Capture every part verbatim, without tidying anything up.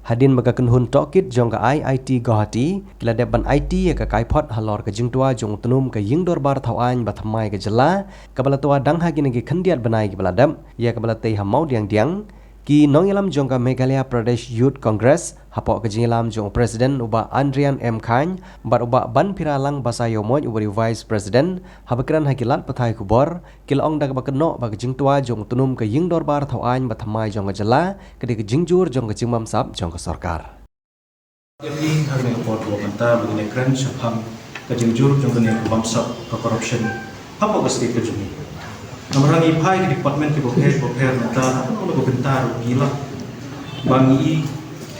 Hadien ba ka kynhun tohkit jong ka I I T Guwahati ki la dep ban aiti ïa ka kaiphod halor ka jingtwa jong u tnum ka Ïing Dorbar Thaw Aiñ ba thymmai ka jylla, kaba la twa dang ha kine ki khyndiat bnai kiba la dep, ïa kaba la tei ha Mawdiangdiang, ki nongïalam jong ka Meghalaya Pradesh Youth Congress, hapoh ka jingïalam jong u President u Bah Andrian M Chyne bad u Bah Banphiralang Basaiawmoit uba dei u Vice President, haba kren ha ki lad pathai khubor, ki la ong da kaba kynnoh ba ka jingtwa jong u tnum ka Ïing Dorbar Thaw Aiñ ba thymmai jong ka jylla ka dei ka jingjur jong ka jingbamsap jong ka sorkar. Ïa phi ha kane ka por kaba mynta ba ngin ïakren shaphang ka jingjur jong kane ka bamsap ka corruption hapoh ka state ka jong ngi. Namar ngi phai ki department kiba pher ba pher mynta, ha kano kano ka bynta ruh ngi lah ba ngi i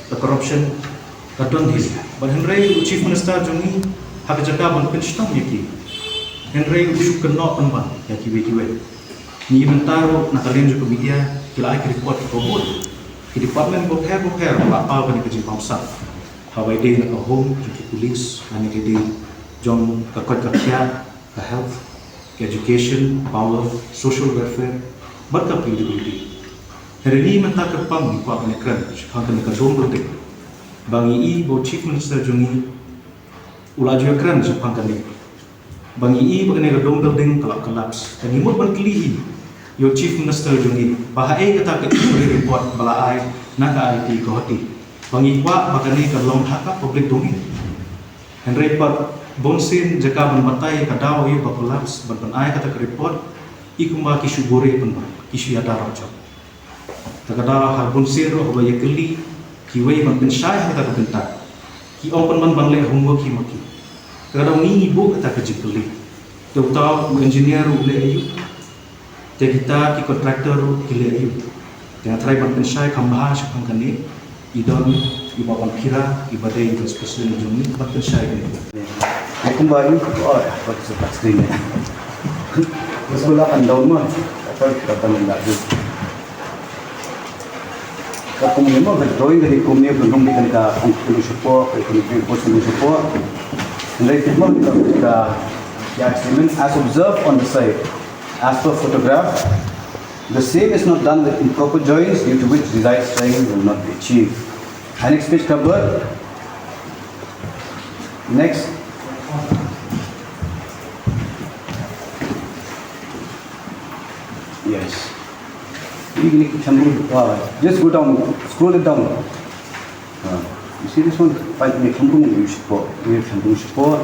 ka corruption ka don hi. Bad hynrei u Chief Minister jong ngi ha ka jaka ban pynshitom ïa ki, hynrei u shu kynnoh pynban ïa kiwei kiwei. Ngi mynta ruh na ka liang jong ka media ki la ai ki report kiba bun. Ki department bapher bapher ba la paw kane ka jingbamsap. Haba ïadei na ka home jong ki police, lane ka dei jong ka koit ka khiah, ka health, ka education, power, social welfare bad ka P W D. Hynrei ngi mynta kyrpang ngi kwah ban ïakren shaphang kane ka dom building ba ngi i ba u Chief Minister jong ngi u la ju ïakren shaphang kane. Ba ngi i ba kane ka dom building ka la collapse. Te ngi mut ban kylli hi ïa u Chief Minister jong ngi ba haei kata ka inquiry report ba la ai na ka I I T Guwahati. Ba ngi kwah ba kane ka long ha ka public domain. Hynrei pat bunsien jaka ban batai ïa ka daw aïu ba collapse bad ban ai kata ka report, i kumba ki shu buhrieh pynban, ki shu ïada rawjop. Te ka daw ha bunsien ruh haba ïakylli kiwei ban pynshai ha kata ka bynta, ki ong pynban ban leh homework hi ma ki. Te ka daw ngi ngi buh kata ka jingkylli. Te uta u engineer ruh u leh aïu? Te kita ki contractor ruh ki leh aïu? Te nga tharai ban pynshai kham bha shaphang kane, i don i Bah Banphira, iba dei Vice President jong ngi, ban pynshai kane. Ai kumba aïu? Oh, what is the screen? Let's go up and down, man. I thought you could have done it that way. Ka kumne mo, ka drawing ka dei kumne, ka drawing ka dei ka, ka dei shapoh, ka dei shapoh. Hynrei tip mo ka, ka, ka agreement as observed on the site, as per photograph, the same is not done with improper joints, due to which desired strength will not be achieved. Annex page covered. Next. Yes. Ini, ini sambung. Ah, just go down, scroll it down. Ah, you see this one? Pipe ni sambung, you support, you sambung support.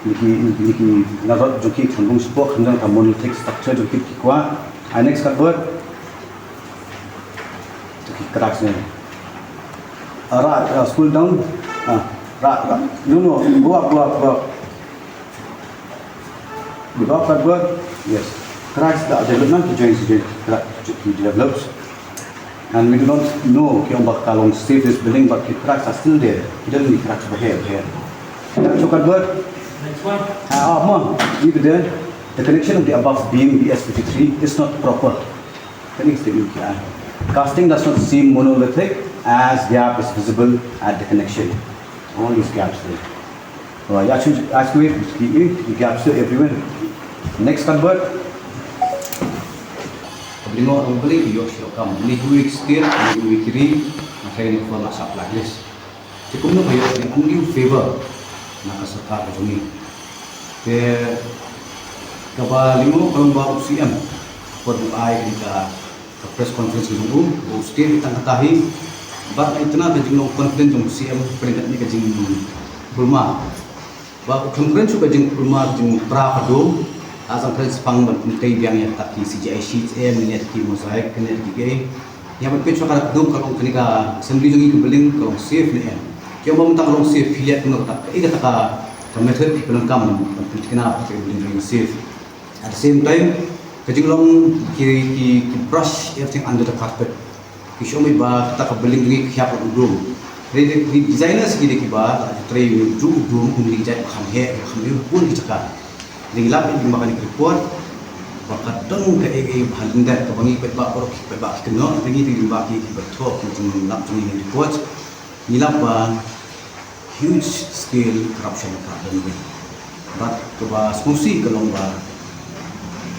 Ini ki, ini ki, ini ki, nabak jong ki sambung support, khamjang ka monolithic structure jong ki ki kwah. Ah, next cupboard. Ki cracks ni. Ah, right, ah, scroll down. Ah, right, right. No, no, go up, go up, go up. Go up, cupboard. Yes. Cracks, the development, ki joints, ki joints, crack, ki develops. And we do not know ki ong ba ka long safe this building, but ki cracks are still there. Ki don ki cracks ba her, ba her. Next cupboard. Next one. Ah, ah, ma, you there. The connection of the above beam B S fifty-three is not proper. Can you explain it? Casting does not seem monolithic as gap is visible at the connection. All these gaps there. Oh, yeah, actually, actually, the, the gaps are everywhere. Next cupboard. Blingo ong beli yo sio kam ni hui stir ni hui kiri na kaya ni ko la sap lagi. Te kumno ba ïoh ïa ka undue favor na ka sorkar ka jong ngi. Te kaba lyngngoh ka long ba u C M, por u ai ïa ka, ka press conference ka jong u, ba u state tang kata hi, bad ai tang ka jinglong confident jong u C M, pyrshah kat ni ka jingkulmar. Ba u khlem kren shuh ka jingkulmar, jingpra ka dum, a jong kren spang ban pyntrei biang ïa ka ki C G I sheets, eh, ïa ki mosaic, ïa ki, eh, Ïa ban pynshai ka dum ka long kane ka assembly jong ngi ka building ka long safe ne em. Ki ong ba mynta ka long safe, phi leh kumno kata, kaei kata ka, ka method phi pynlong kam ban pynthikna ba ka building jong ngi safe. At the same time, ka jinglong ki, ki, ki brush everything under the carpet. Ki shu ong ba kata ka building jong ngi ka hiar ka dum. Re, re, re designers ki dei kiba la trei ju dum kum ki jait ba kham heh, ba kham ïoh bun ki jaka. Ngi lap ïa ki ba kane ka report ba ka don kaei kaei ba ha lyndet kaba ngi paidbah baroh ki paidbah ki kynnoh, ngi dei ba ki, kiba thoh ki jong lap jong ngi report. Ngi lap ba huge scale corruption ka don ngi. Bad kaba sngewsih ka long ba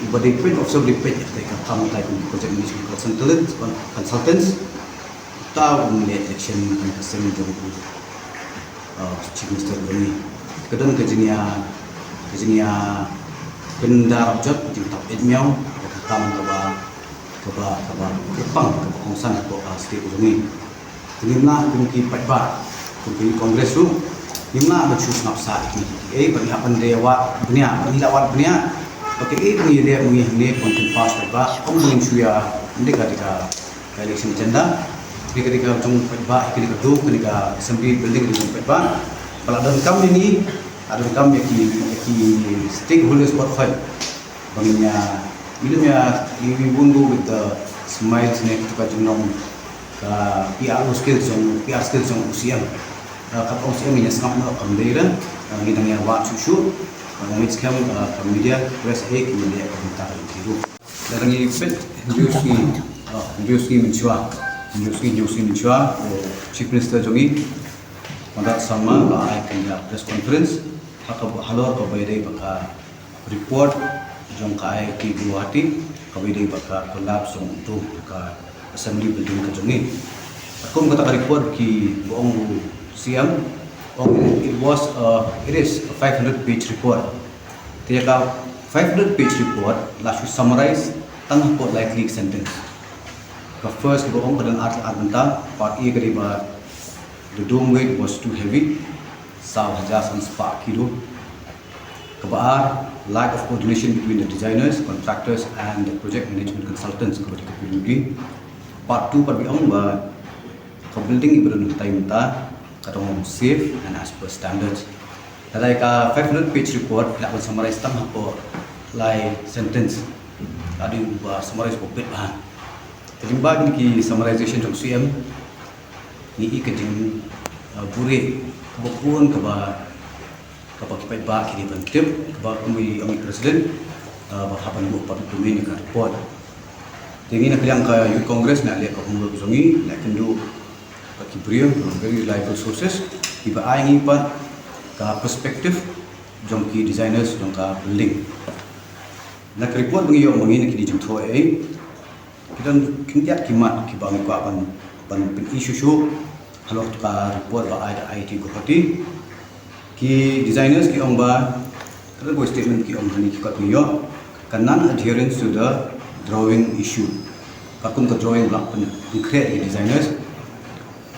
uba dei peit, officer ba dei peit ïa ka kam ka kum project management consultants, consultants. Uta u leh election na ka sem jong u, uh, Chief Minister jong ngi. Ka don ka jingïa, ka jingïa pynda rap jot, jingtap eit miaw, ka kam kaba, kaba, kaba kyrpang, kaba kongsan hapoh ka state jong ngi. Te ngim lah kum ki paidbah, kum ki Congress ruh, ngim lah ban shu sngap sah ïa ki, eh, ba ngi hap ban dei wad bniah, ba ngi lah wad bniah. Ba kaei ba ngi leh ma ngi hangne, ba ngin pass paidbah, kum ba ngin shu ïa, ym dei ka, dei ka ka election agenda. Kane ka dei ka jong paidbah, kane ka dei ka duk, kane ka assembly building ka dei ka jong paidbah. Ba la donkam ïa ngi, la donkam ïa ki, ïa ki stakeholders baroh khoit. Ba ngin ïa, ngin ïa, we won't go with the smiles ne kata ka jinglong ka P R skills jong, P R skills jong u C M. Ka, ka u C M ngin ïa sngap noh kam dei re, ngi dang ïa wad shuh shuh. Ngin skhem ka media, press, eh, ki media ka bynta ka interview. Lada ngi peit hynriew sngi, oh, hynriew sngi mynshuwa, hynriew sngi, hynriew sngi mynshuwa, u Chief Minister jong ngi, Conrad Sangma, ba ai kane ka press conference, ha ka, halor kaba ïadei bad ka report jong ka I I T Guwahati, kaba ïadei bad ka collapse jong uto ka assembly building ka jong ngi. Katkum kata ka report kiba ong u C M, ong it was, uh, it is a five hundred page report. Te ïa ka five hundred page report la shu summarize tang hapoh lai tylli ki sentence. Ka first kaba ong ka don ar, ar bynta, part A ka dei ba the dome weight was too heavy, saw hajar san spah kilo. Kaba ar, lack of coordination between the designers, contractors and the project management consultants, kaba dei ka P W D. Part two pat ba ong ba ka building iba don hatai mynta ka dang safe and as per standards. Lada ïa ka five hundred page report lah ban summarize tang hapoh lai sentence, ka dei ba summarize ba bit bha. Te lyngba kine ki summarization jong C M, ngi i ka jing, uh, buhrieh kaba bun kaba, kaba ki paidbah ki dei ban tip, kaba kum i ong i President, uh, ba hap ban buh public domain ïa ka report. Te ngi na ka liang ka Youth Congress ngi la leh ka homework jong ngi, ngi la kynduh bad ki briew, very reliable sources, kiba ai ngi pat ka perspective jong ki designers jong ka building. Na ka report ba ngi ïoh ma ngi na kine ki jingthoh ei, ki don khyndiat ki mat kiba ngi kwah ban, ban pyni shuh shuh halor ka report ba ai da I I T Guwahati. Ki designers ki ong ba, ka don kawei statement ki ong hangne ki kot ngi ïoh, ka non-adherence to the drawing issue. Katkum ka drawing ba la pynkhreh da ki designers,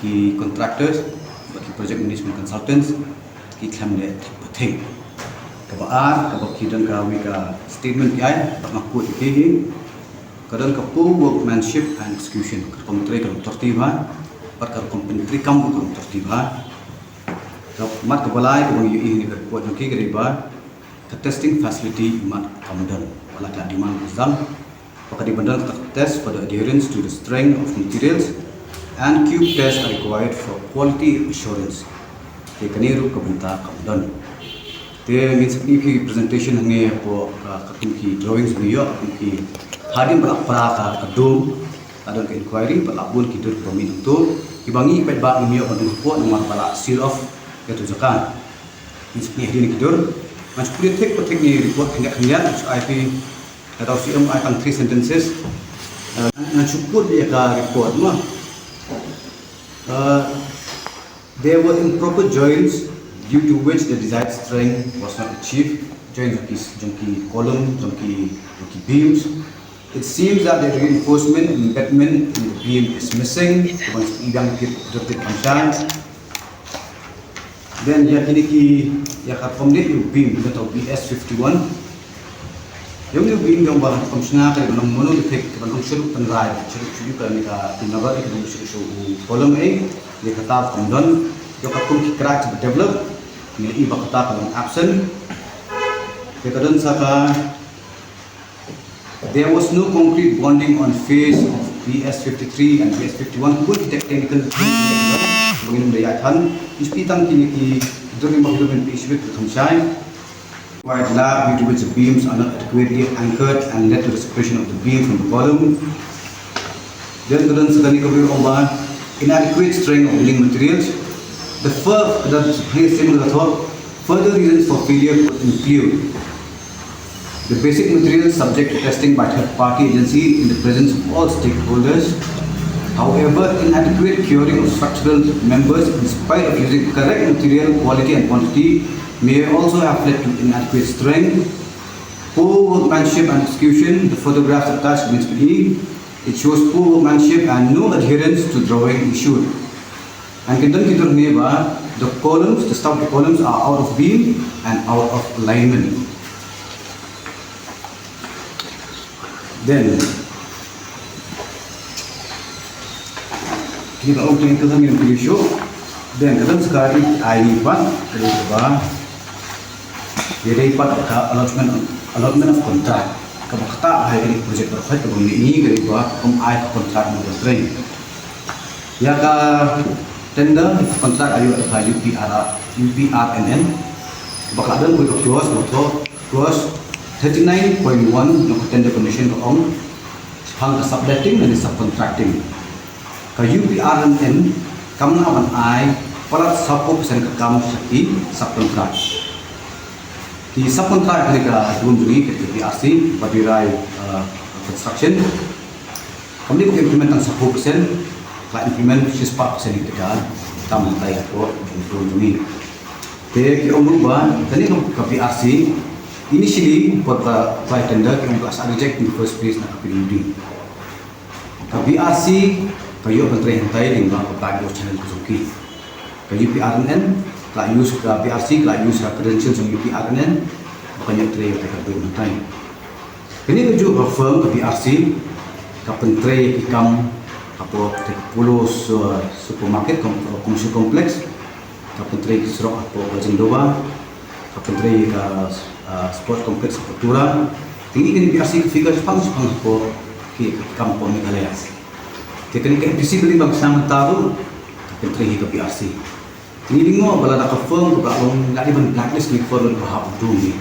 ki contractors bad ki project management consultants ki khlem leh thik ba thik. Kaba ar, kaba ki don kawei ka statement ki ai, ba nga quote ïa ki hi. Ka don ka poor workmanship and execution, ka rukom trei ka long tyrti bha, bad ka rukom pyntreikam ka long tyrti bha. Ka mat kaba lai kaba ngi ïohi ha kane ka report jong ki ka dei ba ka testing facility mat kam don, wat la ka demand ka sdang. Ba ka dei ban don ka test for the adherence to the strength of materials and cube tests are required for quality assurance. Te kane ruh ka bynta kam don. Te ngin sa pyni ïa phi presentation hangne hapoh ka, ka kum ki drawings ba ngi ïoh, ka kum ki hadien ba la pra ka, ka dome, la don ka inquiry, ba la bun ki dur ba mih nangto, kiba ngi paidbah ngim ïoh ban don hapoh namar ba la seal off ïa tu jaka. Ngin sa pyni hadien ki dur. Ngan shu pule thik pa thik ïa ki report khyndiat khyndiat, ngan shu ai phi, kata u C M ai tang three sentences. Uh, ngan shu quote ïa ka report mo. Uh, there were improper joints due to which the desired strength was not achieved. Joints jong ki, jong ki column, jong ki, jong ki beams. It seems that the reinforcement embedment in the beam is missing. Kaba ngi ïoh ki dur tip kham shai. Then ïa kine ki, ïa ka rukom dei u beam, kata u B S fifty-one. Ïa une u beam dang ba kam shna ka dei ban long monolithic, ka ban long shaduh tynrai, shaduh shuh ka ne ka pynnabar ka dei shaduh shuh u column ei, ïa kata kam don, ïa ka kum ki crack ba develop, ne i ba kata ka long absent. Ïa ka don sa ka There was no concrete bonding on face of B S fifty-three and B S fifty-one. Kut ki technical thing, bangin da ïa than. Ispitang kine ki during bang during the issue with the Khamshai. Wide lap due to which the beams are not adequately anchored and led to the separation of the beam from the column. Then ka don sa kane ka briew ong ba inadequate strength of building materials. The fur-, the, further reasons for failure could include the basic materials subject to testing by third party agency in the presence of all stakeholders. However, inadequate curing of structural members, in spite of using correct material quality and quantity, may also have led to inadequate strength, poor workmanship and execution. The photographs attached means to me, it shows poor workmanship and no adherence to drawing issued. And ki don ki don ne ba, the columns, the stout columns are out of beam and out of alignment. Then, kita ong tingin kita ngin pilih show. Then, kita sekarang ai ni pat, kita ba. Jadi pat ka allotment, allotment of contract. Ka ba kata hai ka project berkhot ka ba ni ni ka ba kum ai ka contract mo train. Ïa ka tender contract ayu ka U P R, U P R N N. Ba ka don ka clause, ba ka clause thirty-nine point one jong ka tender condition ka ong shaphang ka subletting lane subcontracting. Ka U P R N N kam lah ban ai palat sawphew percent ka kam sha ki subcontract. Ki subcontract kane ka dum jong ngi ka P R C, Badirai, uh, Construction. Kam dei ban implement tang sawphew percent, ka implement shispah percent ïa ka kam hangtai hapoh dum jong ngi. Te ki ong ruh ba kane ka P R C, initially por ka apply tender ki ong ka sa reject in the first place na ka P W D. Ka P R C ka ïoh ban trei hangtai lyngba ka backdoor channel ka jong ki. Ka U P R N N ka use, ka P R C ka use ka credentials jong U P R N N ba kan ïoh trei hangtai ka backdoor hangtai. Kane ka juh ka firm ka P R C ka pyntrei ki kam hapoh ka Polo su-, supermarket, com-, commercial complex, ka pyntrei ki surok hapoh ka Jingdoba, ka pyntrei ka, ah, sport complex hapoh Tura. Kine kine P R C ka figure shipang shipang hapoh ki kam hapoh Meghalaya. Te kane ka M P C building ba ka sdang mynta ruh ka pyntrei hi ka P R C. Kine lyngngoh ba lada ka firm ka ba long la dei ban blacklist kine firm ba hap dum ni.